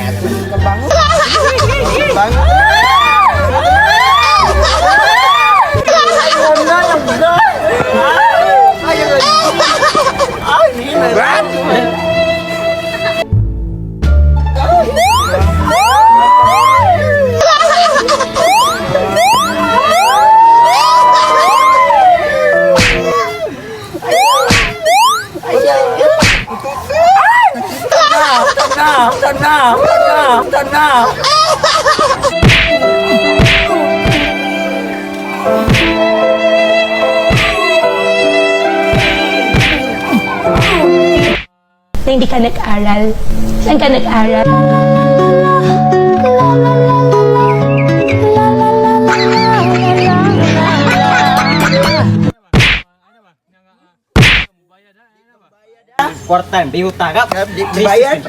Kabango. Kabango. Na hindi ka nag-aral. Saan ka nag-aral? Kwarta, bihuta ka. Bayad.